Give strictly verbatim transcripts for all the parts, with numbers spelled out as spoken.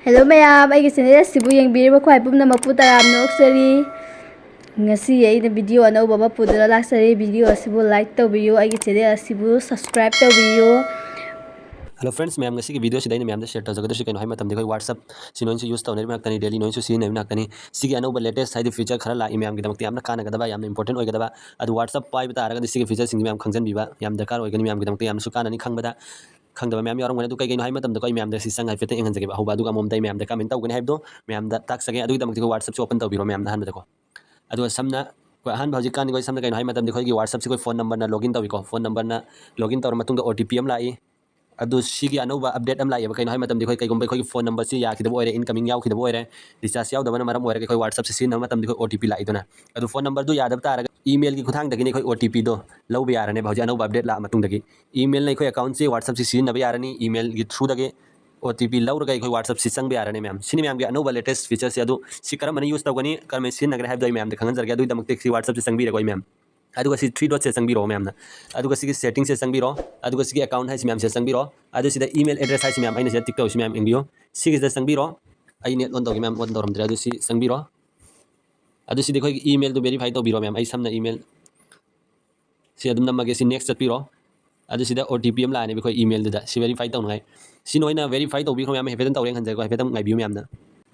Hello ꯃꯌꯥꯝ, ꯑꯩꯒꯤ channel ꯑꯁꯤꯕꯨ ꯌꯦꯡꯕꯤꯔꯤꯕ ꯈ꯭ꯋꯥꯏ ꯄꯨꯝꯅꯃꯛꯄꯨ ꯇꯔꯥꯝꯅ ꯑꯣꯛꯆꯔꯤ꯫ ꯉꯁꯤ ꯑꯩꯅ video ꯑꯅꯧꯕ ꯑꯃ ꯄꯨꯗꯨꯅ ꯂꯥꯛꯆꯔꯤ꯫ Video ꯑꯁꯤꯕꯨ like ꯇꯧꯕꯤꯌꯨ, ꯑꯩꯒꯤ channel ꯑꯁꯤꯕꯨ subscribe ꯇꯧꯕꯤꯌꯨ꯫ Hello friends ꯃꯌꯥꯝ, ꯉꯁꯤꯒꯤ video ꯁꯤꯗ ꯑꯩꯅ ꯃꯌꯥꯝꯗ share ꯇꯧꯖꯒꯗꯧꯔꯤꯁꯤ ꯀꯩꯅꯣ ꯍꯥꯏꯕ ꯃꯇꯝꯗ, ꯑꯩꯈꯣꯏ WhatsApp ꯁꯤ ꯅꯣꯏꯅꯁꯨ use ꯇꯧꯅꯔꯤꯕ ꯉꯥꯛꯇꯅꯤ, daily ꯅꯣꯏꯅꯁꯨ ꯁꯤꯖꯤꯟꯅꯔꯤꯕ ꯉꯥꯛꯇꯅꯤ꯫ ꯁꯤꯒꯤ ꯑꯅꯧꯕ latest ꯍꯥꯏꯗꯤ feature ꯈꯔ ꯂꯥꯛꯏ, ꯃꯌꯥꯝꯒꯤꯗꯃꯛꯇ ꯌꯥꯝꯅ ꯀꯥꯟꯅꯒꯗꯕ, ꯌꯥꯝꯅ important ꯑꯣꯏꯒꯗꯕ꯫ ꯑꯗꯨ WhatsApp ꯄꯥꯏꯕ ꯇꯥꯔꯒꯗꯤ ꯁꯤꯒꯤ feature ꯁꯤꯡꯁꯤ ꯃꯌꯥꯝ ꯈꯪꯖꯟꯕꯤꯕ ꯌꯥꯝ ꯗꯔꯀꯥꯔ ꯑꯣꯏꯒꯅꯤ, ꯃꯌꯥꯝꯒꯤꯗꯃꯛꯇ ꯌꯥꯝꯅꯁꯨ ꯀꯥꯟꯅꯅꯤ ꯈꯪꯕꯗ꯫ ꯈꯪꯗꯕ ꯃꯌꯥꯝ ꯌꯥꯎꯔꯝꯒꯅꯤ꯫ ꯑꯗꯨ ꯀꯩ ꯀꯩꯅꯣ ꯍꯥꯏꯕ ꯃꯇꯝꯗꯀꯣ, ꯑꯩ ꯃꯌꯥꯝꯗ ꯁꯤ ꯆꯪꯉ ꯍꯥꯏꯐꯦꯠꯇꯪ ꯌꯦꯡꯍꯟꯖꯒꯦꯕ꯫ ꯑꯍꯧꯕ ꯑꯗꯨꯒ ꯑꯃꯃꯝꯗ ꯑꯩ ꯃꯌꯥꯝꯗ comment ꯇꯧꯒꯅꯤ ꯍꯥꯏꯕꯗꯣ ꯃꯌꯥꯝꯗ ꯇꯥꯛꯆꯒꯦ꯫ ꯑꯗꯨꯒꯤꯗꯃꯛꯇ ꯑꯩꯈꯣꯏ WhatsApp ꯁꯤ open ꯇꯧꯕꯤꯔꯣ ꯃꯌꯥꯝꯗ ꯑꯍꯥꯟꯕꯗꯀꯣ꯫ ꯑꯗꯨꯒ ꯁꯝꯅ ꯑꯩꯈꯣꯏ ꯑꯍꯥꯟꯕ ꯍꯧꯖꯤꯛꯀꯥꯟꯗꯤ ꯑꯩꯈꯣꯏ ꯁꯝꯅ ꯀꯩꯅꯣ ꯍꯥꯏꯕ ꯃꯇꯝꯗ ꯑꯩꯈꯣꯏꯒꯤ WhatsApp ꯁꯤ ꯑꯩꯈꯣꯏ phone number ꯅ login ꯇꯧꯏꯀꯣ꯫ Phone number ꯅ login ꯇꯧꯔ ꯃꯇꯨꯡꯗ O T P ꯑꯃ ꯂꯥꯛꯏ꯫ ꯑꯗꯨ ꯁꯤꯒꯤ ꯑꯅꯧꯕ update ꯑꯃ ꯂꯥꯛꯑꯦꯕ꯫ ꯀꯩꯅꯣ ꯍꯥꯏꯕ ꯃꯇꯝꯗ ꯑꯩꯈꯣꯏ ꯀꯩꯒꯨꯝꯕ ꯑꯩꯈꯣꯏꯒꯤ phone number ꯁꯤ ꯌꯥꯈꯤꯗꯕ ꯑꯣꯏꯔꯦ, incoming ꯌꯥꯎꯈꯤꯗꯕ ꯑꯣꯏꯔꯦ, recharge ꯌꯥꯎꯗꯕꯅ ꯃꯔꯝ ꯑꯣꯏꯔꯒ ꯑꯩꯈꯣꯏ WhatsApp ꯁꯤ ꯁꯤꯖꯤꯟꯅꯕ ꯃꯇꯝꯗ ꯑꯩꯈꯣꯏ O T P ꯂꯥꯛꯏꯗꯅ꯫ ꯑꯗꯨ phone number ꯗꯨ ꯌꯥꯗꯕ ꯇꯥꯔꯒ email ꯒꯤ ꯈꯨꯠꯊꯥꯡꯗꯒꯤꯅꯤ ꯑꯩꯈꯣꯏ O T P ꯗꯣ ꯂꯧꯕ ꯌꯥꯔꯅꯦꯕ ꯍꯧꯖꯤꯛ ꯑꯅꯧꯕ update ꯂꯥꯛꯑ ꯃꯇꯨꯡꯗꯒꯤ꯫ Email ꯅ ꯑꯩꯈꯣꯏ account ꯁꯤ WhatsApp ꯁꯤ ꯁꯤꯖꯤꯟꯅꯕ ꯌꯥꯔꯅꯤ, email ꯒꯤ through ꯗꯒꯤ O T P ꯂꯧꯔꯒ ꯑꯩꯈꯣꯏ WhatsApp ꯁꯤ ꯆꯪꯕ ꯌꯥꯔꯅꯤ ꯃꯌꯥꯝ꯫ ꯁꯤꯅꯤ ꯃꯌꯥꯝꯒꯤ ꯑꯅꯧꯕ latest feature ꯁꯦ꯫ ꯑꯗꯨ ꯁꯤ ꯀꯔꯝꯕꯅ use ꯇꯧꯒꯅꯤ, ꯀꯔꯝꯕꯅ ꯁꯤꯖꯤꯟꯅꯒꯅꯤ ꯍꯥꯏꯕꯗꯣ ꯑꯩ ꯃꯌꯥꯝꯗ ꯈꯪꯍꯟꯖꯔꯒꯦ꯫ ꯑꯗꯨꯒꯤꯗꯃꯛꯇ ꯁꯤ WhatsApp ꯁꯦ ꯆꯪꯕꯤꯔꯦꯀꯣ ꯑꯩ ꯃꯌꯥꯝ꯫ ꯑꯗꯨꯒ ꯁꯤ three dot ꯁꯦ ꯆꯪꯕꯤꯔꯣ ꯃꯌꯥꯝꯅ꯫ ꯑꯗꯨꯒ ꯁꯤꯒꯤ setting ꯁꯦ ꯆꯪꯕꯤꯔꯣ꯫ ꯑꯗꯨꯒ ꯁꯤꯒꯤ account ꯍꯥꯏꯁꯤ ꯃꯌꯥꯝꯁꯤꯗ ꯆꯪꯕꯤꯔꯣ꯫ ꯑꯗꯨ ꯁꯤꯗ email address ꯍꯥꯏꯁꯤ ꯃꯌꯥꯝ ꯑꯩꯅ ꯁꯤꯗ tick ꯇꯧꯔꯤꯁꯤ ꯃꯌꯥꯝ ꯌꯦꯡꯕꯤꯌꯨ꯫ ꯁꯤꯒꯤꯁꯤꯗ ꯆꯪꯕꯤꯔꯣ꯫ ꯑꯩ net on ꯇꯧꯒꯦ ꯃꯌꯥꯝ, on ꯇꯧꯔꯝꯗ꯭ꯔꯦ꯫ ꯑꯗꯨ ꯁꯤ ꯆꯪꯕꯤꯔꯣ꯫ ꯑꯗꯨ ꯁꯤꯗꯤ ꯑꯩꯈꯣꯏꯒꯤ email ꯗꯨ verify ꯇꯧꯕꯤꯔꯣ ꯃꯌꯥꯝ꯫ ꯑꯩ ꯁꯝꯅ email ꯁꯤ ꯑꯗꯨꯝ ꯅꯝꯃꯒꯦ꯫ ꯁꯤ next ꯆꯠꯄꯤꯔꯣ꯫ ꯑꯗꯨ ꯁꯤꯗ O T P ꯑꯃ ꯂꯥꯛꯑꯅꯦꯕ ꯑꯩꯈꯣꯏ email ꯗꯨꯗ꯫ ꯁꯤ verify ꯇꯧꯅꯉꯥꯏ꯫ ꯁꯤ ꯅꯣꯏꯅ verify ꯇꯧꯕꯤꯈ꯭ꯔꯣ ꯃꯌꯥꯝ꯫ ꯍꯥꯏꯐꯦꯠꯇꯪ ꯇꯧꯔꯦ ꯍꯟꯖꯔꯦꯀꯣ꯫ ꯍꯥꯏꯐꯦꯠꯇꯪ ꯉꯥꯏꯕꯤꯌꯨ ꯃꯌꯥꯝꯅ꯫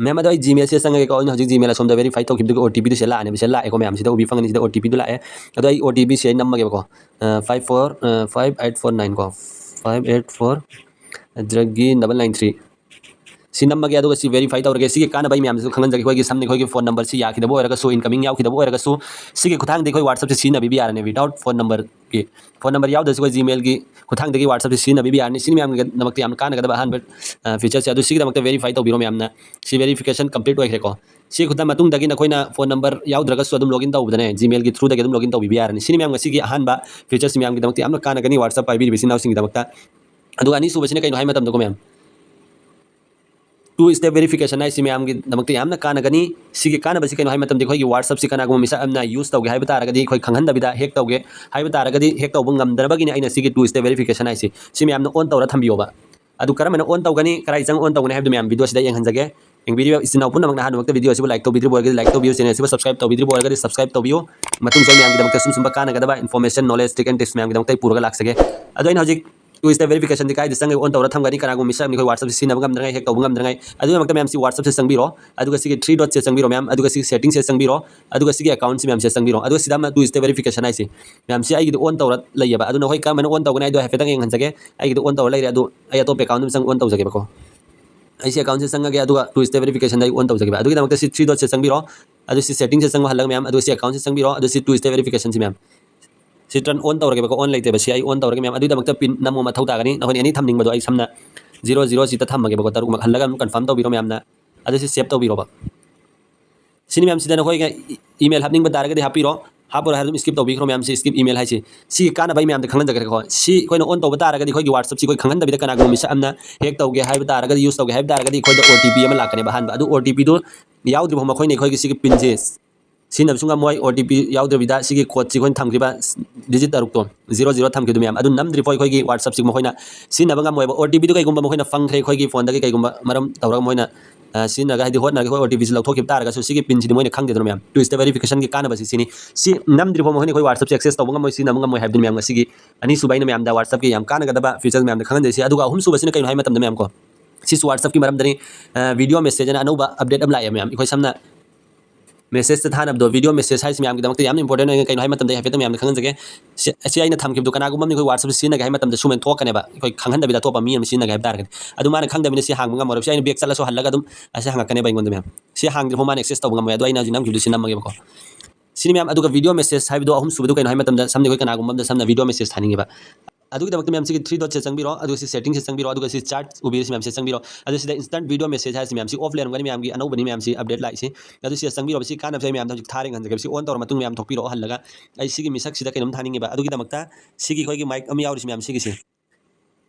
ꯃꯌꯥꯝ ꯑꯗꯣ ꯑꯩ Gmail ꯁꯤꯗ ꯆꯪꯉꯒꯦꯀꯣ꯫ ꯑꯩꯅ ꯍꯧꯖꯤꯛ Gmail ꯑꯁꯣꯝꯗ verify ꯇꯧꯈꯤꯕꯗꯨꯒꯤ O T P ꯗꯨ ꯁꯤꯗ ꯂꯥꯛꯑꯅꯦꯕ꯫ ꯁꯤꯗ ꯂꯥꯛꯑꯦꯀꯣ ꯃꯌꯥꯝ꯫ ꯁꯤꯗ ꯎꯕꯤ ꯐꯪꯒꯅꯤ꯫ ꯁꯤꯗ O T P ꯗꯨ ꯂꯥꯛꯑꯦ꯫ ꯑꯗꯣ ꯑꯩ O T P ꯁꯤ ꯑꯩ ꯅꯝꯃꯒꯦꯕꯀꯣ꯫ ꯑ, five four, ꯑ, five eight four nine ꯀꯣ꯫ Five eight four ꯑꯗꯨꯗꯒꯤ double nine three꯫ ꯁꯤ ꯅꯝꯃꯒꯦ, ꯑꯗꯨꯒ ꯁꯤ verify ꯇꯧꯔꯒꯦ꯫ ꯁꯤꯒꯤ ꯀꯥꯟꯅꯕ ꯑꯩ ꯃꯌꯥꯝꯗꯁꯨ ꯈꯪꯍꯟꯖꯒꯦ꯫ ꯑꯩꯈꯣꯏꯒꯤ ꯁꯝꯅ ꯑꯩꯈꯣꯏꯒꯤ phone number ꯁꯤ ꯌꯥꯈꯤꯗꯕ ꯑꯣꯏꯔꯒꯁꯨ, incoming ꯌꯥꯎꯈꯤꯗꯕ ꯑꯣꯏꯔꯒꯁꯨ, ꯁꯤꯒꯤ ꯈꯨꯠꯊꯥꯡꯗ ꯑꯩꯈꯣꯏ WhatsApp ꯁꯤ ꯁꯤꯖꯤꯟꯅꯕꯤꯕ ꯌꯥꯔꯅꯤ꯫ Without phone number ꯒꯤ, phone number ꯌꯥꯎꯗ꯭ꯔꯁꯨ ꯑꯩꯈꯣꯏ Gmail ꯒꯤ ꯈꯨꯠꯊꯥꯡꯗꯒꯤ WhatsApp ꯁꯤ ꯁꯤꯖꯤꯟꯅꯕꯤꯕ ꯌꯥꯔꯅꯤ꯫ ꯁꯤꯅꯤ ꯃꯌꯥꯝꯒꯤꯗꯃꯛꯇ ꯌꯥꯝꯅ ꯀꯥꯟꯅꯒꯗꯕ ꯑꯍꯥꯟꯕ, ꯑ, feature ꯁꯦ꯫ ꯑꯗꯨ ꯁꯤꯒꯤꯗꯃꯛꯇ verify ꯇꯧꯕꯤꯔꯣ ꯃꯌꯥꯝꯅ꯫ ꯁꯤ verification complete ꯑꯣꯏꯈ꯭ꯔꯦꯀꯣ꯫ ꯁꯤ ꯈꯨꯠꯊꯥꯡ ꯃꯇꯨꯡꯗꯒꯤ ꯅꯈꯣꯏꯅ phone number ꯌꯥꯎꯗ꯭ꯔꯒꯁꯨ ꯑꯗꯨꯝ login ꯇꯧꯕꯗꯅꯦ, Gmail ꯒꯤ through ꯗꯒꯤ ꯑꯗꯨꯝ login ꯇꯧꯕꯤꯕ ꯌꯥꯔꯅꯤ꯫ ꯁꯤꯅꯤ ꯃꯌꯥꯝ ꯉꯁꯤꯒꯤ ꯑꯍꯥꯟꯕ feature ꯁꯤ ꯃꯌꯥꯝꯒꯤꯗꯃꯛꯇ ꯌꯥꯝꯅ ꯀꯥꯟꯅꯒꯅꯤ꯫ WhatsApp ꯄꯥꯏꯕꯤꯔꯤꯕ ꯏꯆꯤꯟ ꯏꯅꯥꯎꯁꯤꯡꯒꯤꯗꯃꯛꯇ꯫ ꯑꯗꯨꯒ ꯑꯅꯤꯁꯨꯕꯁꯤꯅ ꯀꯩꯅꯣ ꯍꯥꯏ ꯃꯇꯝꯗꯀꯣ ꯃꯌꯥꯝ, two step verification ꯍꯥꯏꯁꯤ ꯃꯌꯥꯝꯒꯤꯗꯃꯛꯇ ꯌꯥꯝꯅ ꯀꯥꯟꯅꯒꯅꯤ꯫ ꯁꯤꯒꯤ ꯀꯥꯟꯅꯕꯁꯤ ꯀꯩꯅꯣ ꯍꯥꯏ ꯃꯇꯝꯗ, ꯑꯩꯈꯣꯏꯒꯤ WhatsApp ꯁꯤ ꯀꯅꯥꯒꯨꯝꯕ ꯃꯤꯁꯛ ꯑꯃꯅ use ꯇꯧꯒꯦ ꯍꯥꯏꯕ ꯇꯥꯔꯒꯗꯤ, ꯑꯩꯈꯣꯏ ꯈꯪꯍꯟꯗꯕꯤꯗ hack ꯇꯧꯒꯦ ꯍꯥꯏꯕ ꯇꯥꯔꯒꯗꯤ, hack ꯇꯧꯕ ꯉꯝꯗꯅꯕꯒꯤꯅꯤ ꯑꯩꯅ ꯁꯤꯒꯤ two step verification ꯍꯥꯏꯁꯤ꯫ ꯁꯤ ꯃꯌꯥꯝꯅ on ꯇꯧꯔ ꯊꯝꯕꯤꯌꯣꯕ꯫ ꯑꯗꯨ ꯀꯔꯝꯍꯥꯏꯅ on ꯇꯧꯒꯅꯤ, ꯀꯗꯥꯏ ꯆꯪ on ꯇꯧꯒꯅꯤ ꯍꯥꯏꯕꯗꯨ ꯃꯌꯥꯝ video ꯁꯤꯗ ꯌꯦꯡꯍꯟꯖꯒꯦ꯫ ꯌꯦꯡꯕꯤꯔꯤꯕ ꯏꯆꯤꯟ ꯏꯅꯥꯎ ꯄꯨꯝꯅꯃꯛꯅ ꯑꯍꯥꯟꯕꯃꯛꯇ video ꯑꯁꯤꯕꯨ like ꯇꯧꯕꯤꯗ꯭ꯔꯤꯕ ꯑꯣꯏꯔꯒꯗꯤ like ꯇꯧꯕꯤꯌꯨ, channel ꯑꯁꯤꯕꯨ subscribe ꯇꯧꯕꯤꯗ꯭ꯔꯤꯕ ꯑꯣꯏꯔꯒꯗꯤ subscribe ꯇꯧꯕꯤꯌꯨ꯫ ꯃꯇꯨꯡ ꯆꯪ ꯃꯌꯥꯝꯒꯤꯗꯃꯛꯇ ꯁꯨꯝ ꯁꯨꯝꯕ ꯀꯥꯟꯅꯒꯗꯕ information, knowledge, trick and tips ꯃꯌꯥꯝꯒꯤꯗꯃꯛꯇ ꯑꯩ ꯄꯨꯔꯒ ꯂꯥꯛꯆꯒꯦ꯫ ꯑꯗꯣ ꯑꯩꯅ ꯍꯧꯖꯤꯛ two step verification ꯗꯤ ꯀꯥꯏꯗ ꯆꯪꯉꯒ on ꯇꯧꯔ ꯊꯝꯒꯅꯤ? ꯀꯅꯥꯒꯨꯝꯕ ꯃꯤꯁꯛ ꯑꯃꯅ ꯑꯩꯈꯣꯏ WhatsApp ꯁꯤ ꯁꯤꯖꯤꯟꯅꯕ ꯉꯝꯗ꯭ꯔꯤꯉꯩ, hack ꯇꯧꯕ ꯉꯝꯗ꯭ꯔꯤꯉꯩ, ꯑꯗꯨꯒꯤꯗꯃꯛꯇ ꯃꯌꯥꯝꯁꯤ WhatsApp ꯁꯦ ꯆꯪꯕꯤꯔꯣ꯫ ꯑꯗꯨꯒ ꯁꯤꯒꯤ three dot ꯁꯦ ꯆꯪꯕꯤꯔꯣ ꯃꯌꯥꯝ, ꯑꯗꯨꯒ ꯁꯤꯒꯤ setting ꯁꯦ ꯆꯪꯕꯤꯔꯣ, ꯑꯗꯨꯒ ꯁꯤꯒꯤ account ꯁꯤ ꯃꯌꯥꯝꯁꯦ ꯆꯪꯕꯤꯔꯣ꯫ ꯑꯗꯨꯒ ꯁꯤꯗ ꯑꯃ two step verification ꯍꯥꯏꯁꯦ ꯃꯌꯥꯝꯁꯤ ꯑꯩꯒꯤꯗꯤ on ꯇꯧꯔ ꯂꯩꯌꯦꯕ꯫ ꯑꯗꯨ ꯅꯈꯣꯏ ꯀꯔꯝꯍꯥꯏꯅ on ꯇꯧꯒꯅꯤ ꯍꯥꯏꯗꯣ ꯍꯥꯏꯐꯦꯠꯇꯪ ꯌꯦꯡꯍꯟꯖꯒꯦ꯫ ꯑꯩꯒꯤꯗꯤ on ꯇꯧꯔ ꯂꯩꯔꯦ, ꯑꯗꯨ ꯑꯩ ꯑꯇꯣꯞꯄ account ꯑꯃ ꯆꯪ on ꯇꯧꯖꯒꯦꯕꯀꯣ꯫ ꯑꯩ ꯁꯤ account ꯁꯦ ꯆꯪꯉꯒꯦ, ꯑꯗꯨꯒ two step verification ꯗ ꯑꯩ on ꯇꯧꯖꯒꯦꯕ꯫ ꯑꯗꯨꯒꯤꯗꯃꯛꯇ ꯁꯤ three dot ꯁꯦ ꯆꯪꯕꯤꯔꯣ, ꯑꯗꯨ ꯁꯤ setting ꯁꯦ ꯆꯪꯕ ꯍꯜꯂꯒ ꯃꯌꯥꯝ, ꯑꯗꯨꯒ ꯁꯤ account ꯁꯦ ꯆꯪꯕꯤꯔꯣ, ꯑꯗꯨ ꯁꯤ two step verification ꯁꯤ ꯃꯌꯥꯝ꯫ ꯁꯤ turn on ꯇꯧꯔꯒꯦꯕꯀꯣ, on ꯂꯩꯇꯦꯕ, ꯁꯤ ꯑꯩ on ꯇꯧꯔꯒꯦ ꯃꯌꯥꯝ꯫ ꯑꯗꯨꯒꯤꯗꯃꯛꯇ pin ꯅꯝꯕ ꯃꯊꯧ ꯇꯥꯒꯅꯤ꯫ ꯅꯈꯣꯏꯅ any ꯊꯝꯅꯤꯡꯕꯗꯣ, ꯑꯩ ꯁꯝꯅ zero zero ꯁꯤꯗ ꯊꯝꯃꯒꯦꯕꯀꯣ, ꯇꯔꯨꯛꯃꯛ ꯍꯜꯂꯒ ꯑꯗꯨꯝ confirm ꯇꯧꯕꯤꯔꯣ ꯃꯌꯥꯝꯅ꯫ ꯑꯗꯨ ꯁꯤ save ꯇꯧꯕꯤꯔꯣꯕ꯫ ꯁꯤꯅꯤ ꯃꯌꯥꯝꯁꯤꯗ ꯅꯈꯣꯏꯒ email ꯍꯥꯞꯅꯤꯡꯕ ꯇꯥꯔꯒꯗꯤ ꯍꯥꯞꯄꯤꯔꯣ, ꯍꯥꯞꯄꯔꯣꯏ ꯍꯥꯏꯔ ꯑꯗꯨꯝ skip ꯇꯧꯕꯤꯈ꯭ꯔꯣ ꯃꯌꯥꯝꯁꯤ꯫ Skip email ꯍꯥꯏꯁꯤ ꯁꯤꯒꯤ ꯀꯥꯟꯅꯕ ꯑꯩ ꯃꯌꯥꯝꯗ ꯈꯪꯍꯟꯖꯒꯦꯀꯣ꯫ ꯁꯤ ꯑꯩꯈꯣꯏꯅ on ꯇꯧꯕ ꯇꯥꯔꯒꯗꯤ ꯑꯩꯈꯣꯏꯒꯤ WhatsApp ꯁꯤ ꯑꯩꯈꯣꯏ ꯈꯪꯍꯟꯗꯕꯤꯗ ꯀꯅꯥꯒꯨꯝꯕ ꯃꯤꯁꯛ ꯑꯃꯅ hack ꯇꯧꯒꯦ ꯍꯥꯏꯕ ꯇꯥꯔꯒꯗꯤ, use ꯇꯧꯒꯦ ꯍꯥꯏꯕ ꯇꯥꯔꯒꯗꯤ ꯑꯩꯈꯣꯏꯗ O T P ꯑꯃ ꯂꯥꯛꯀꯅꯦꯕ ꯑꯍꯥꯟꯕ꯫ ꯑꯗꯨ O T P ꯗꯨ ꯌꯥꯎꯗ꯭ꯔꯤꯕ ꯃꯈꯣꯏꯅ ꯑꯩꯈꯣꯏꯒꯤ ꯁꯤꯒꯤ pin ꯁꯦ ꯁꯤꯖꯤꯟꯅꯕꯁꯨ ꯉꯝꯃꯣꯏ꯫ O T P ꯌꯥꯎꯗꯕꯤꯗ ꯁꯤꯒꯤ code ꯁꯤ ꯑꯩꯈꯣꯏꯅ ꯊꯝꯈꯤꯕ digit ꯇꯔꯨꯛꯇꯣ, zero zero ꯊꯝꯈꯤꯕꯗꯨ ꯃꯌꯥꯝ, ꯑꯗꯨ ꯅꯝꯗ꯭ꯔꯤ ꯐꯥꯎ ꯑꯩꯈꯣꯏꯒꯤ WhatsApp ꯁꯤ ꯃꯈꯣꯏꯅ ꯁꯤꯖꯤꯟꯅꯕ ꯉꯝꯃꯣꯏꯕ꯫ O T P ꯗꯨ ꯀꯩꯒꯨꯝꯕ ꯃꯈꯣꯏꯅ ꯐꯪꯈ꯭ꯔꯦ, ꯑꯩꯈꯣꯏꯒꯤ phone ꯗꯒꯤ ꯀꯩꯒꯨꯝꯕ ꯃꯔꯝ ꯇꯧꯔꯒ ꯃꯣꯏꯅ, ꯑ, ꯁꯤꯖꯤꯟꯅꯔꯒ, ꯍꯥꯏꯗꯤ ꯍꯣꯠꯅꯔꯒ ꯑꯩꯈꯣꯏ O T P ꯁꯤ ꯂꯧꯊꯣꯛꯈꯤꯕ ꯇꯥꯔꯒꯁꯨ ꯁꯤꯒꯤ pin ꯁꯤꯗꯤ ꯃꯣꯏꯅ ꯈꯪꯗꯦꯗꯅ ꯃꯌꯥꯝ꯫ Two step verification ꯒꯤ ꯀꯥꯟꯅꯕꯁꯤ ꯁꯤꯅꯤ꯫ ꯁꯤ ꯅꯝꯗ꯭ꯔꯤ ꯐꯥꯎ ꯃꯈꯣꯏꯅ ꯑꯩꯈꯣꯏ WhatsApp ꯁꯤ access ꯇꯧꯕ ꯉꯝꯃꯣꯏ, ꯁꯤꯖꯤꯟꯅꯕ ꯉꯝꯃꯣꯏ ꯍꯥꯏꯕꯗꯨꯅꯤ ꯃꯌꯥꯝ ꯉꯁꯤꯒꯤ ꯑꯅꯤꯁꯨꯕ ꯑꯩꯅ ꯃꯌꯥꯝꯗ WhatsApp ꯀꯤ ꯌꯥꯝ ꯀꯥꯟꯅꯒꯗꯕ features ꯃꯌꯥꯝꯗ ꯈꯪꯍꯟꯖꯔꯤꯁꯦ꯫ ꯑꯗꯨꯒ ꯑꯍꯨꯝꯁꯨꯕꯁꯤꯅ ꯀꯩꯅꯣ ꯍꯥꯏꯕ ꯃꯇꯝꯗ ꯃꯌꯥꯝ ꯀꯣ, ꯁꯤꯁꯨ WhatsApp ꯀꯤ ꯃꯔꯝꯗꯅꯤ꯫ ꯑ, video message ꯑꯅ ꯑꯅꯧꯕ update ꯑꯃ ꯂꯥꯛꯑꯦ ꯃꯌꯥꯝ꯫ ꯑꯩꯈꯣꯏ ꯁꯝꯅ message ꯇ ꯊꯥꯅꯕꯗꯣ, video message ꯍꯥꯏꯁꯤ ꯃꯌꯥꯝꯒꯤꯗꯃꯛꯇ ꯌꯥꯝꯅ important ꯑꯣꯏꯅ ꯀꯩꯅꯣ ꯍꯥꯏꯕ ꯃꯇꯝꯗ ꯑꯩ ꯍꯥꯏꯐꯦꯠꯇꯪ ꯃꯌꯥꯝꯗ ꯈꯪꯍꯟꯖꯒꯦ꯫ ꯁꯤ, ꯁꯤ ꯑꯩꯅ ꯊꯝꯈꯤꯕꯗꯣ ꯀꯅꯥꯒꯨꯝꯕ ꯑꯃꯅ ꯑꯩꯈꯣꯏ WhatsApp ꯁꯤ ꯁꯤꯖꯤꯟꯅꯒꯦ ꯍꯥꯏꯕ ꯃꯇꯝꯗ ꯁꯨꯃꯥꯏꯅ ꯊꯣꯛꯀꯅꯦꯕ, ꯑꯩꯈꯣꯏ ꯈꯪꯍꯟꯗꯕꯤꯗ ꯑꯇꯣꯞꯄ ꯃꯤ ꯑꯃ ꯁꯤꯖꯤꯟꯅꯒꯦ ꯍꯥꯏꯕ ꯇꯥꯔꯒꯗꯤ꯫ ꯑꯗꯨ ꯃꯥꯅ ꯈꯪꯗꯕꯅꯤꯅ ꯁꯤ ꯍꯥꯡꯕ ꯉꯝꯃꯔꯣꯏ꯫ ꯁꯤ ꯑꯩꯅ back ꯆꯠꯂꯁꯨ ꯍꯜꯂꯒ ꯑꯗꯨꯝ ꯑꯁꯤ ꯍꯪꯉꯛꯀꯅꯦꯕ ꯑꯩꯉꯣꯟꯗ ꯃꯌꯥꯝ꯫ ꯁꯤ ꯍꯥꯡꯗ꯭ꯔꯤ ꯐꯥꯎ ꯃꯥꯅ access ꯇꯧꯕ ꯉꯝꯃꯣꯏ꯫ ꯑꯗꯣ ꯑꯩꯅ ꯍꯧꯖꯤꯛ ꯅꯝꯈꯤꯕꯗꯨ ꯁꯤ ꯅꯝꯃꯒꯦꯕꯀꯣ꯫ ꯁꯤꯅꯤ ꯃꯌꯥꯝ꯫ ꯑꯗꯨꯒ video message ꯍꯥꯏꯕꯗꯣ ꯑꯍꯨꯝꯁꯨꯕꯗꯨ ꯀꯩꯅꯣ ꯍꯥꯏꯕ ꯃꯇꯝꯗ ꯁꯝꯅ ꯑꯩꯈꯣꯏ ꯀꯅꯥꯒꯨꯝꯕ ꯑꯃꯗ ꯁꯝꯅ video message ꯊꯥꯅꯤꯡꯉꯦꯕ꯫ ꯑꯗꯨꯒꯤꯗꯃꯛꯇ ꯃꯌꯥꯝ ꯁꯤꯒꯤ three dot ꯁꯦ ꯆꯪꯕꯤꯔꯣ, ꯑꯗꯨꯒ ꯁꯤ setting ꯁꯦ ꯆꯪꯕꯤꯔꯣ, ꯑꯗꯨꯒ ꯁꯤ chat ꯎꯕꯤꯔꯤꯁꯤ ꯃꯌꯥꯝꯁꯦ ꯆꯪꯕꯤꯔꯣ꯫ ꯑꯗꯨ ꯁꯤꯗ instant video message ꯍꯥꯏꯔꯤꯁꯤ ꯃꯌꯥꯝꯁꯤ off ꯂꯩꯔꯝꯒꯅꯤ, ꯃꯌꯥꯝꯒꯤ ꯑꯅꯧꯕꯅꯤ ꯃꯌꯥꯝꯁꯤ update ꯂꯥꯛꯏꯁꯤ꯫ ꯑꯗꯨ ꯁꯤꯗ ꯆꯪꯕꯤꯔꯣ꯫ ꯁꯤ ꯀꯥꯟꯅꯕꯁꯦ ꯑꯩ ꯃꯌꯥꯝꯗ ꯍꯧꯖꯤꯛ ꯊꯥꯔꯦ ꯉꯟꯖꯒꯦ꯫ ꯁꯤ on ꯇꯧꯔ ꯃꯇꯨꯡ ꯃꯌꯥꯝ ꯊꯣꯛꯄꯤꯔꯛꯑꯣ ꯍꯜꯂꯒ꯫ ꯑꯩ ꯁꯤꯒꯤ ꯃꯤꯁꯛꯁꯤꯗ ꯀꯩꯅꯣꯝ ꯊꯥꯅꯤꯡꯉꯦꯕ꯫ ꯑꯗꯨꯒꯤꯗꯃꯛꯇ ꯁꯤꯒꯤ ꯑꯩꯈꯣꯏꯒꯤ mic ꯑꯃ ꯌꯥꯎꯔꯤꯁꯤ ꯃꯌꯥꯝ ꯁꯤꯒꯤꯁꯤ꯫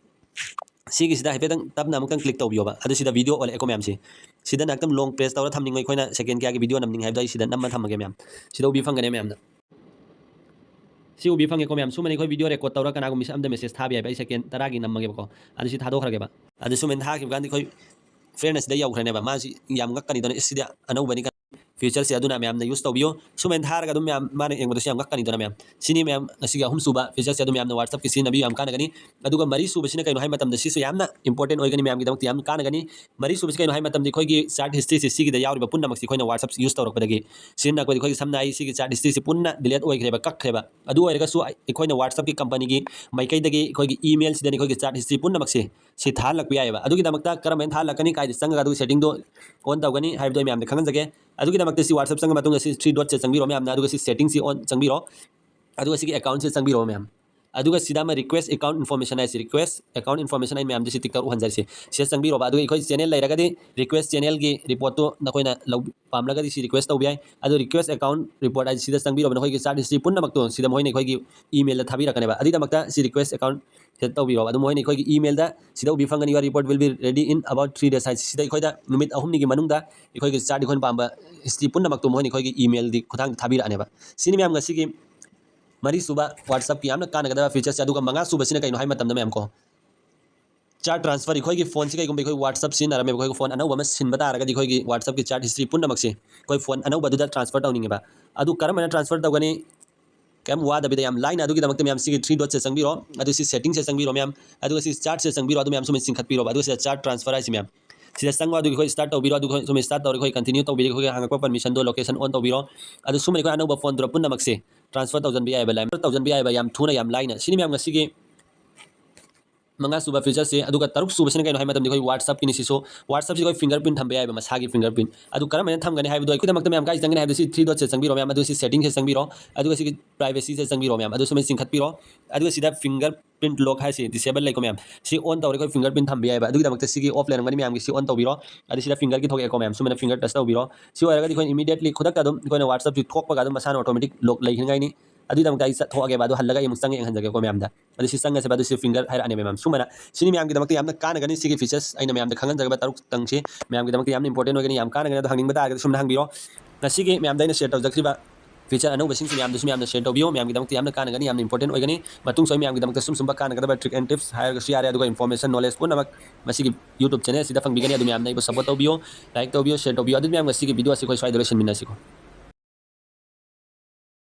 ꯁꯤꯒꯤꯁꯤꯗ ꯍꯥꯏꯐꯦꯠꯇꯪ ꯇꯞꯅ ꯑꯃꯨꯛꯇꯪ click ꯇꯧꯕꯤꯌꯣꯕ꯫ ꯑꯗꯨ ꯁꯤꯗ video ꯑꯣꯜꯂꯛꯑꯦꯀꯣ ꯃꯌꯥꯝꯁꯤ꯫ ꯁꯤꯗ ꯉꯥꯏꯍꯥꯛꯇꯪ long press ꯇꯧꯔ ꯊꯝꯅꯤꯡꯉꯣ, ꯑꯩꯈꯣꯏꯅ second ꯀꯌꯥꯒꯤ video ꯅꯝꯅꯤꯡꯉꯦ ꯍꯥꯏꯕꯗꯣ ꯑꯩ ꯁꯤꯗ ꯅꯝꯃ ꯊꯝꯃꯒꯦ ꯃꯌꯥꯝ꯫ ꯁꯤꯗ ꯎꯕꯤ ꯐꯪꯒꯅꯤ ꯃꯌꯥꯝꯅ꯫ ꯁꯤ ꯎꯕꯤ ꯐꯪꯉꯦꯀꯣ ꯃꯌꯥꯝ? ꯁꯨꯃꯥꯏꯅ ꯑꯩꯈꯣꯏ video record ꯇꯧꯔꯒ ꯀꯅꯥꯒꯨꯝꯕ ꯃꯤꯁꯛ ꯑꯝꯗ message ꯊꯥꯕ ꯌꯥꯏꯕ꯫ ꯑꯩ second ꯇꯔꯥꯒꯤ ꯅꯝꯃꯒꯦꯕꯀꯣ꯫ ꯑꯗꯨ ꯁꯤ ꯊꯥꯗꯣꯛꯈ꯭ꯔꯒꯦꯕ꯫ ꯑꯗꯨ ꯁꯨꯃꯥꯏꯅ ꯊꯥꯈꯤꯕ ꯀꯥꯟꯗ ꯑꯩꯈꯣꯏ friend ꯑꯁꯤꯗ ꯌꯧꯈ꯭ꯔꯅꯦꯕ꯫ ꯃꯥꯁꯤ ꯌꯥꯝ ꯉꯛꯀꯅꯤꯗꯅ, "ꯑꯦ, ꯁꯤꯗꯤ ꯑꯅꯧꯕꯅꯤ" ꯀꯥꯏꯅ featureꯁꯦ ꯑꯗꯨꯅ ꯃꯌꯥꯝꯅ use ꯇꯧꯕꯤꯌꯨ꯫ ꯁꯨꯃꯥꯏꯅ ꯊꯥꯔꯒ ꯑꯗꯨꯝ ꯃꯌꯥꯝ ꯃꯥꯅ ꯌꯦꯡꯕꯗꯁꯨ ꯌꯥꯝ ꯉꯛꯀꯅꯤꯗꯅ ꯃꯌꯥꯝ꯫ ꯁꯤꯅꯤ ꯃꯌꯥꯝ ꯉꯁꯤꯒꯤ ꯑꯍꯨꯝꯁꯨꯕ featureꯁꯦ, ꯑꯗꯨꯝ ꯌꯥꯝꯅ WhatsAppꯀꯤ ꯁꯤꯖꯤꯟꯅꯕꯤꯌꯨ, ꯌꯥꯝ ꯀꯥꯟꯅꯒꯅꯤ꯫ ꯑꯗꯨꯒ ꯃꯔꯤꯁꯨꯕꯁꯤꯅ ꯀꯩꯅꯣ ꯍꯥꯏ ꯃꯇꯝꯗ ꯁꯤꯁꯨ ꯌꯥꯝꯅ important ꯑꯣꯏꯒꯅꯤ, ꯃꯌꯥꯝꯒꯤꯗꯃꯛꯇ ꯌꯥꯝ ꯀꯥꯟꯅꯒꯅꯤ꯫ ꯃꯔꯤꯁꯨꯕꯁꯤ ꯀꯩꯅꯣ ꯍꯥꯏ ꯃꯇꯝꯗ ꯑꯩꯈꯣꯏꯒꯤ chat historyꯁꯦ ꯁꯤꯒꯤꯗ ꯌꯥꯎꯔꯤꯕ ꯄꯨꯝꯅꯃꯛꯁꯤ ꯑꯩꯈꯣꯏꯅ WhatsApp use ꯇꯧꯔꯛꯄꯗꯒꯤ ꯁꯤꯖꯤꯟꯅꯔꯛꯄꯗ ꯑꯩꯈꯣꯏꯒꯤ ꯁꯝꯅ ꯑꯩ ꯁꯤꯒꯤ chat historyꯁꯤ ꯄꯨꯟꯅ delete ꯑꯣꯏꯈ꯭ꯔꯦꯕ, ꯀꯛꯈ꯭ꯔꯦꯕ꯫ ꯑꯗꯨ ꯑꯣꯏꯔꯒꯁꯨ ꯑꯩꯈꯣꯏꯅ WhatsAppꯀꯤ companyꯒꯤ ꯃꯥꯏꯀꯩꯗꯒꯤ ꯑꯩꯈꯣꯏꯒꯤ emailꯁꯤꯗꯅꯤ ꯑꯩꯈꯣꯏꯒꯤ chat history ꯄꯨꯝꯅꯃꯛꯁꯦ ꯁꯤ ꯊꯥꯍꯜꯂꯛꯄ ꯌꯥꯏꯑꯕ꯫ ꯑꯗꯨꯒꯤꯗꯃꯛꯇ ꯀꯔꯝꯍꯥꯏꯅ ꯊꯥꯍꯜꯂꯛꯀꯅꯤ, ꯀꯥꯏꯗ ꯆꯪꯉꯒ ꯑꯗꯨꯒꯤ settingꯗꯣ on ꯇꯧꯒꯅꯤ ꯍꯥꯏꯕꯗꯣ ꯑꯩ ꯃꯌꯥꯝꯗ ꯈꯪꯍꯟꯖꯒꯦ꯫ ꯑꯗꯨꯒꯤꯗꯃꯛꯇ ꯁꯤ WhatsApp ꯆꯪꯉ ꯃꯇꯨꯡꯗ ꯁꯤ three dotꯁꯦ ꯆꯪꯕꯤꯔꯣ ꯃꯌꯥꯝꯅ, ꯑꯗꯨꯒ ꯁꯤ settingꯁꯤ on ꯆꯪꯕꯤꯔꯣ꯫ ꯑꯗꯨꯒ ꯁꯤꯒꯤ accountꯁꯦ ꯆꯪꯕꯤꯔꯣ ꯃꯌꯥꯝ꯫ ꯑꯗꯨꯒ ꯁꯤꯗ ꯑꯃ request account information ꯍꯥꯏꯁꯤ, request account information ꯑꯩ ꯃꯌꯥꯝꯗ ꯁꯤ tick ꯇꯧꯔ ꯎꯍꯟꯖꯔꯤꯁꯦ꯫ ꯁꯤꯗ ꯆꯪꯕꯤꯔꯣꯕ꯫ ꯑꯗꯨꯒ ꯑꯩꯈꯣꯏ channel ꯂꯩꯔꯒꯗꯤ request channelꯒꯤ reportꯇꯨ ꯅꯈꯣꯏꯅ ꯂꯧ-, ꯄꯥꯝꯂꯒꯗꯤ ꯁꯤ request ꯇꯧꯕ ꯌꯥꯏ꯫ ꯑꯗꯨ request account report ꯍꯥꯏꯁꯤ ꯁꯤꯗ ꯆꯪꯕꯤꯔꯣꯕ꯫ ꯅꯈꯣꯏꯒꯤ chat history ꯄꯨꯝꯅꯃꯛꯇꯣ ꯁꯤꯗ ꯃꯈꯣꯏꯅ ꯑꯩꯈꯣꯏꯒꯤ emailꯗ ꯊꯥꯕꯤꯔꯛꯀꯅꯦꯕ꯫ ꯑꯗꯨꯒꯤꯗꯃꯛꯇ ꯁꯤ request account ꯁꯤꯗ ꯇꯧꯕꯤꯔꯣꯕ꯫ ꯑꯗꯨ ꯃꯈꯣꯏꯅ ꯑꯩꯈꯣꯏꯒꯤ emailꯗ ꯁꯤꯗ ꯎꯕꯤ ꯐꯪꯒꯅꯤ, "Your report will be ready in about three days" ꯍꯥꯏꯁꯤ ꯁꯤꯗ ꯑꯩꯈꯣꯏꯗ ꯅꯨꯃꯤꯠ ꯑꯍꯨꯝꯅꯤꯒꯤ ꯃꯅꯨꯡꯗ ꯑꯩꯈꯣꯏꯒꯤ chat ꯑꯩꯈꯣꯏꯅ ꯄꯥꯝꯕ history ꯄꯨꯝꯅꯃꯛꯇꯣ ꯃꯈꯣꯏꯅ ꯑꯩꯈꯣꯏꯒꯤ emailꯒꯤ ꯈꯨꯠꯊꯥꯡꯗ ꯊꯥꯕꯤꯔꯛꯑꯅꯦꯕ꯫ ꯁꯤꯅꯤ ꯃꯌꯥꯝ ꯉꯁꯤꯒꯤ ꯃꯔꯤꯁꯨꯕ WhatsAppꯀꯤ ꯌꯥꯝꯅ ꯀꯥꯟꯅꯒꯗꯕ featureꯁꯦ꯫ ꯑꯗꯨꯒ ꯃꯉꯥꯁꯨꯕꯁꯤꯅ ꯀꯩꯅꯣ ꯍꯥꯏ ꯃꯇꯝꯗ ꯃꯌꯥꯝ ꯀꯣ, chat transfer, ꯑꯩꯈꯣꯏꯒꯤ phoneꯁꯤ ꯀꯩꯒꯨꯝꯕ ꯑꯩꯈꯣꯏ WhatsApp ꯁꯤꯖꯤꯟꯅꯔꯝꯃꯦꯕ, ꯑꯩꯈꯣꯏꯒꯤ phone ꯑꯅꯧꯕ ꯑꯃ ꯁꯤꯟꯕ ꯇꯥꯔꯒꯗꯤ ꯑꯩꯈꯣꯏꯒꯤ WhatsAppꯀꯤ chat history ꯄꯨꯝꯅꯃꯛꯁꯦ ꯑꯩꯈꯣꯏ phone ꯑꯅꯧꯕꯗꯨꯗ transfer ꯇꯧꯅꯤꯡꯉꯦꯕ꯫ ꯑꯗꯨ ꯀꯔꯝꯍꯥꯏꯅ transfer ꯇꯧꯒꯅꯤ? ꯀꯩꯝ ꯋꯥꯗꯕꯤꯗ ꯌꯥꯝ ꯂꯥꯏꯅ ꯑꯗꯨꯒꯤꯗꯃꯛꯇ ꯃꯌꯥꯝ ꯁꯤꯒꯤ three dotꯁꯦ ꯆꯪꯕꯤꯔꯣ, ꯑꯗꯨ ꯁꯤ settingꯁꯦ ꯆꯪꯕꯤꯔꯣ ꯃꯌꯥꯝ, ꯑꯗꯨꯒ ꯁꯤ chatꯁꯦ ꯆꯪꯕꯤꯔꯣ, ꯑꯗꯨ ꯃꯌꯥꯝ ꯁꯨꯝ ꯆꯤꯡꯈꯠꯄꯤꯔꯣꯕ, ꯑꯗꯨꯒ ꯁꯤꯗ chat transfer ꯍꯥꯏꯁꯤ ꯃꯌꯥꯝ ꯁꯤꯗ ꯆꯪꯉꯣ꯫ ꯑꯗꯨꯒꯤ ꯑꯩꯈꯣꯏ start ꯇꯧꯕꯤꯔꯣ, ꯑꯗꯨꯒ ꯁꯨꯝ start ꯇꯧꯔꯦ, ꯑꯩꯈꯣꯏ continue ꯇꯧꯕꯤꯔꯦ, ꯑꯩꯈꯣꯏꯒꯤ ꯍꯪꯉꯛꯄ permissionꯗꯣ location on ꯇꯧꯕꯤꯔꯣ꯫ ꯑꯗꯨ ꯁꯨꯝ ꯑꯩꯈꯣꯏ ꯑꯅꯧꯕ phoneꯗꯨꯗ ꯄꯨꯝꯅꯃꯛꯁꯦ transfer ꯇꯧꯁꯤꯟꯕ ꯌꯥꯏꯑꯕ, line ꯇꯧꯁꯤꯟꯕ ꯌꯥꯏꯑꯕ ꯌꯥꯝ ꯊꯨꯅ ꯌꯥꯝ ꯂꯥꯏꯅ꯫ ꯁꯤꯅꯤ ꯃꯌꯥꯝ ꯉꯁꯤꯒꯤ ꯃꯉꯥꯁꯨꯕ featureꯁꯦ꯫ ꯑꯗꯨꯒ ꯇꯔꯨꯛꯁꯨꯕꯁꯤꯅ ꯀꯩꯅꯣ ꯍꯥꯏ ꯃꯇꯝꯗ ꯑꯩꯈꯣꯏ WhatsAppꯀꯤꯅꯤ ꯁꯤꯁꯨ꯫ WhatsAppꯁꯤ ꯑꯩꯈꯣꯏ fingerprint ꯊꯝꯕ ꯌꯥꯏꯑꯕ, ꯃꯁꯥꯒꯤ fingerprint꯫ ꯑꯗꯨ ꯀꯔꯝꯍꯥꯏꯅ ꯊꯝꯒꯅꯤ ꯍꯥꯏꯕꯗꯣ ꯑꯩꯈꯣꯏꯗꯃꯛꯇ ꯃꯌꯥꯝ ꯀꯥꯏ ꯆꯪꯒꯅꯤ ꯍꯥꯏꯕꯗ ꯁꯤ three dotꯁꯦ ꯆꯪꯕꯤꯔꯣ ꯃꯌꯥꯝ, ꯑꯗꯨꯒ ꯁꯤ settingꯁꯦ ꯆꯪꯕꯤꯔꯣ, ꯑꯗꯨꯒ ꯁꯤꯒꯤ privacyꯁꯦ ꯆꯪꯕꯤꯔꯣ ꯃꯌꯥꯝ, ꯑꯗꯨ ꯁꯨꯃꯥꯏꯅ ꯆꯤꯡꯈꯠꯄꯤꯔꯣ꯫ ꯑꯗꯨꯒ ꯁꯤꯗ fingerprint lock ꯍꯥꯏꯁꯤ disable ꯂꯩꯀꯣ ꯃꯌꯥꯝ, ꯁꯤ on ꯇꯧꯔꯦ ꯑꯩꯈꯣꯏ fingerprint ꯊꯝꯕ ꯌꯥꯏꯑꯕ꯫ ꯑꯗꯨꯒꯤꯗꯃꯛꯇ ꯁꯤꯒꯤ off ꯂꯩꯔꯝꯒꯅꯤ ꯃꯌꯥꯝꯒꯤ, ꯁꯤ on ꯇꯧꯕꯤꯔꯣ꯫ ꯑꯗꯨ ꯁꯤꯗ fingerꯒꯤ ꯊꯣꯛꯂꯛꯑꯦꯀꯣ ꯃꯌꯥꯝ, ꯁꯨꯃꯥꯏꯅ finger touch ꯇꯧꯕꯤꯔꯣ꯫ ꯁꯤ ꯑꯣꯏꯔꯒꯗꯤ ꯑꯩꯈꯣꯏꯅ immediately ꯈꯨꯗꯛꯇ ꯑꯗꯨꯝ ꯑꯩꯈꯣꯏꯅ WhatsAppꯁꯤ ꯊꯣꯛꯄꯒ ꯑꯗꯨꯝ ꯃꯁꯥꯅ automatic lock ꯂꯩꯈꯤꯅꯉꯥꯏꯅꯤ꯫ ꯑꯗꯨꯒꯤꯗꯃꯛꯇ ꯑꯩ ꯆꯠꯊꯣꯛꯑꯒꯦꯕ, ꯑꯗꯨ ꯍꯜꯂꯒ ꯑꯩ ꯑꯃꯨꯛ ꯆꯪꯉ ꯌꯦꯡꯍꯟꯖꯒꯦꯀꯣ ꯃꯌꯥꯝꯗ꯫ ꯑꯗꯨ ꯁꯤ ꯆꯪꯉꯁꯦꯕ, ꯑꯗꯨ ꯁꯤ finger ꯍꯥꯏꯔꯛꯑꯅꯦꯕ ꯃꯌꯥꯝ꯫ ꯁꯨꯃꯥꯏꯅ ꯁꯤꯅꯤ ꯃꯌꯥꯝꯒꯤꯗꯃꯛꯇ ꯌꯥꯝꯅ ꯀꯥꯟꯅꯒꯅꯤ꯫ ꯁꯤꯒꯤ features ꯑꯩꯅ ꯃꯌꯥꯝꯗ ꯈꯪꯍꯟꯖꯒꯗꯕ ꯇꯔꯨꯛꯇꯪꯁꯤ ꯃꯌꯥꯝꯒꯤꯗꯃꯛꯇ ꯌꯥꯝꯅ important ꯑꯣꯏꯒꯅꯤ, ꯌꯥꯝ ꯀꯥꯟꯅꯒꯅꯤ꯫ ꯑꯗꯣ ꯍꯪꯅꯤꯡꯕ ꯇꯥꯔꯒꯗꯤ ꯁꯨꯝꯅ ꯍꯪꯕꯤꯔꯣ꯫ ꯉꯁꯤꯒꯤ ꯃꯌꯥꯝꯗ ꯑꯩꯅ share ꯇꯧꯖꯈ꯭ꯔꯤꯕ feature ꯑꯅꯧꯕꯁꯤꯡꯁꯤ ꯃꯌꯥꯝꯗꯁꯨ ꯃꯌꯥꯝꯅ share ꯇꯧꯕꯤꯌꯣ꯫ ꯃꯌꯥꯝꯒꯤꯗꯃꯛꯇ ꯌꯥꯝꯅ ꯀꯥꯟꯅꯒꯅꯤ, ꯌꯥꯝꯅ important ꯑꯣꯏꯒꯅꯤ꯫ ꯃꯇꯨꯡꯁꯨ ꯑꯩ ꯃꯌꯥꯝꯒꯤꯗꯃꯛꯇ ꯁꯨꯝ ꯁꯨꯝꯕ ꯀꯥꯟꯅꯒꯗꯕ trick and tips ꯍꯥꯏꯔꯒꯁꯨ ꯌꯥꯔꯦ, ꯑꯗꯨꯒ information, knowledge ꯄꯨꯝꯅꯃꯛ ꯃꯁꯤꯒꯤ YouTube channel ꯑꯁꯤꯗ ꯐꯪꯕꯤꯒꯅꯤ꯫ ꯑꯗꯨ ꯃꯌꯥꯝꯅ ꯑꯩꯕꯨ support ꯇꯧꯕꯤꯌꯣ, like ꯇꯧꯕꯤꯌꯣ, share ꯇꯧꯕꯤꯌꯣ꯫ ꯑꯗꯨꯗꯤ ꯃꯌꯥꯝ, ꯉꯁꯤꯒꯤ video ꯑꯁꯤ ꯑꯩꯈꯣꯏ ꯁ꯭ꯋꯥꯏꯗ ꯂꯣꯏꯁꯤꯟꯃꯤꯟꯅꯁꯤꯀꯣ꯫